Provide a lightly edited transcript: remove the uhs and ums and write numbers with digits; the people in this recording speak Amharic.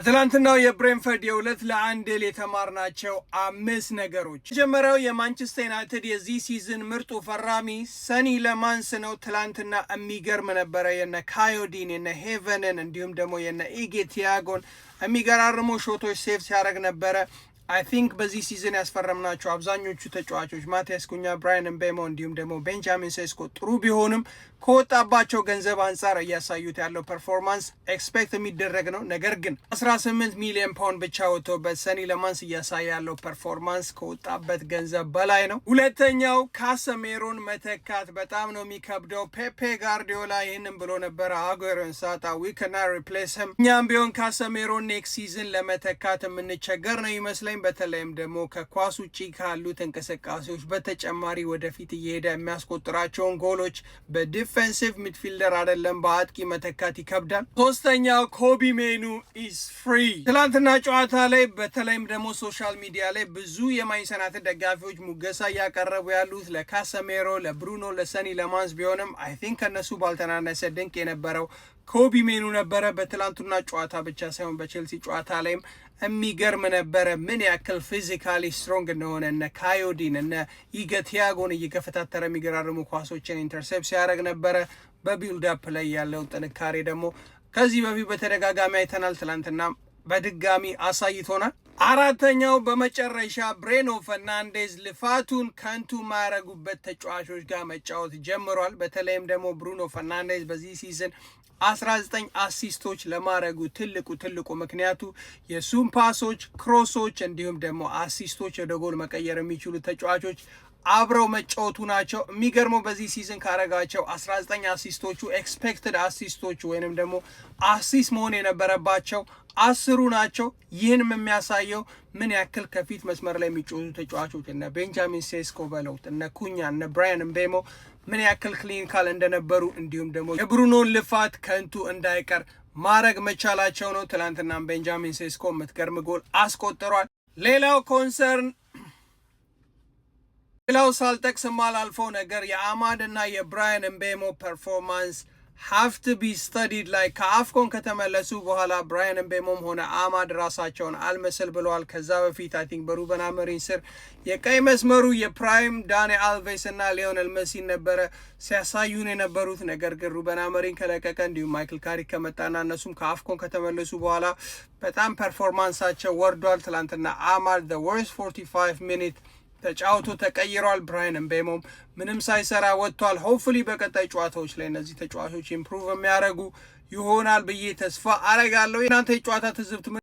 ትላንትናው የብሬንፈርድ የ2-1 ድል የተማርናቸው አምስት ነገሮች። መጀመሪያው የማንቸስተር ዩናይትድ የዚህ season ምርጡ ፈራሚ ሰኒ ለማንስ ነው። ትላንትና የሚገርም ነበረ። የነ ካዮዲን፣ የነ ሄቨንን እንዲሁም ደግሞ የነ ኢጌ ቲያጎን የሚገራርሙ shot ኦች save ሲያደርግ ነበረ። I think በዚህ season ያስፈረምናቸው አብዛኞቹ ተጫዋቾች ማቲያስ ኩኛ፣ ብራያን ምቤሞ እንዲሁም ደግሞ ቤንጃሚን ሴስኮ ጥሩ ቢሆንም ከወጣባቸው ገንዘብ አንጻር እያሳዩት ያለው performance expect የሚደረግ ነው። ነገር ግን 18 ሚሊዮን ፓውንድ ብቻ ወጥቶበት ሰኒ ለማንስ እያሳየ ያለው performance ከወጣበት ገንዘብ በላይ ነው። ሁለተኛው ካሰሜሮን መተካት በጣም ነው የሚከብደው። ፔፔ ጋርዲዮላ ይህንን ብሎ ነበረ። አጉዌሮን ሳጣ ዊ ካናት ሪፕሌስ ሂም። እኛም ቢሆን ካሰሜሮን next season ለመተካት የምንቸገር ነው ይመስለኝ። በተለይም ደግሞ ከኳስ ውጭ ካሉት እንቅስቃሴዎች በተጨማሪ ወደፊት እየሄደ የሚያስቆጥራቸውን ጎሎች በ defensive midfielder አይደለም በአጥቂ መተካት ይከብዳል። ሶስተኛው ኮቢ ሜኑ is free። ትላንትና ጨዋታ ላይ በተለይም ደግሞ social media ላይ ብዙ የማንቸስተር ዩናይትድ ደጋፊዎች ሙገሳ እያቀረቡ ያሉት ለካሰሜሮ፣ ለብሩኖ፣ ለሰኒ ለማንስ ቢሆንም I think ከነሱ ባልተናነሰ ድንቅ የነበረው ኮቢ ሜኑ ነበረ። በትላንቱና ጨዋታ ብቻ ሳይሆን በቼልሲ ጨዋታ ላይም የሚገርም ነበረ። ምን ያክል physically strong እንደሆነ እነ ካዮዲን፣ እነ ኢገ ቲያጎን እየገፈታተረ የሚገራርሙ ኳሶችን intercept ሲያደርግ ነበረ። በ build up ላይ ያለው ጥንካሬ ደግሞ ከዚህ በፊት በተደጋጋሚ አይተናል። ትላንትና በድጋሚ አሳይቶናል። አራተኛው በመጨረሻ ብሬኖ ፈርናንዴዝ ልፋቱን ከንቱ ማያረጉበት ተጫዋቾች ጋር መጫወት ጀምሯል። በተለይም ደግሞ ብሩኖ ፈርናንዴዝ በዚህ season 19 assist ኦች ለማድረጉ ትልቁ ትልቁ ምክንያቱ የሱን pass ኦች፣ cross ኦች እንዲሁም ደግሞ assist ኦች ወደ ጎል መቀየር የሚችሉ ተጫዋቾች አብረው መጫወቱ ናቸው። የሚገርመው በዚህ season ካረጋቸው 19 assist ኦቹ expected assist ኦች ወይንም ደግሞ assist መሆን የነበረባቸው 10ሩ ናቸው። ይህንም የሚያሳየው ምን ያክል ከፊት መስመር ላይ የሚጫወቱ ተጫዋቾች እነ ቤንጃሚን ሴስኮ በለውት፣ እነ ኩኛ፣ እነ ብራያን ምቤሞ ምን ያክል clinical እንደነበሩ እንዲሁም ደግሞ የብሩኖን ልፋት ከንቱ እንዳይቀር ማድረግ መቻላቸው ነው። ትላንትናም ቤንጃሚን ሴስኮ የምትገርም ጎል አስቆጥሯል። ሌላው concern፣ ሌላው ሳልጠቅስ የማላልፈው ነገር የአማድ እና የብራያን ምቤሞ performance have to be studied። Like ከአፍኮን ከተመለሱ በኋላ ብራያን ምቤሞም ሆነ አማድ ራሳቸውን አልመስል ብለዋል። ከዛ በፊት I think በሩበን አሞሪም ስር የቀይ መስመሩ የ prime ዳኒ አልቬስ እና ሊዮኔል መሲን ነበረ ሲያሳዩን የነበሩት። ነገር ግን ሩበን አሞሪም ከለቀቀ እንዲሁም ማይክል ካሪክ ከመጣና እነሱም ከአፍኮን ከተመለሱ በኋላ በጣም performance ኣቸው ወርዷል። ትላንትና አማድ the worst 45 minute ተጫውቶ ተቀይሯል። ብራያን ምቤሞም ምንም ሳይሰራ ወጥቷል። Hopefully በቀጣይ ጨዋታዎች ላይ እነዚህ ተጫዋቾች improve የሚያደርጉ ይሆናል ብዬ ተስፋ አረጋለሁ። የእናንተ የጨዋታ ትዝብት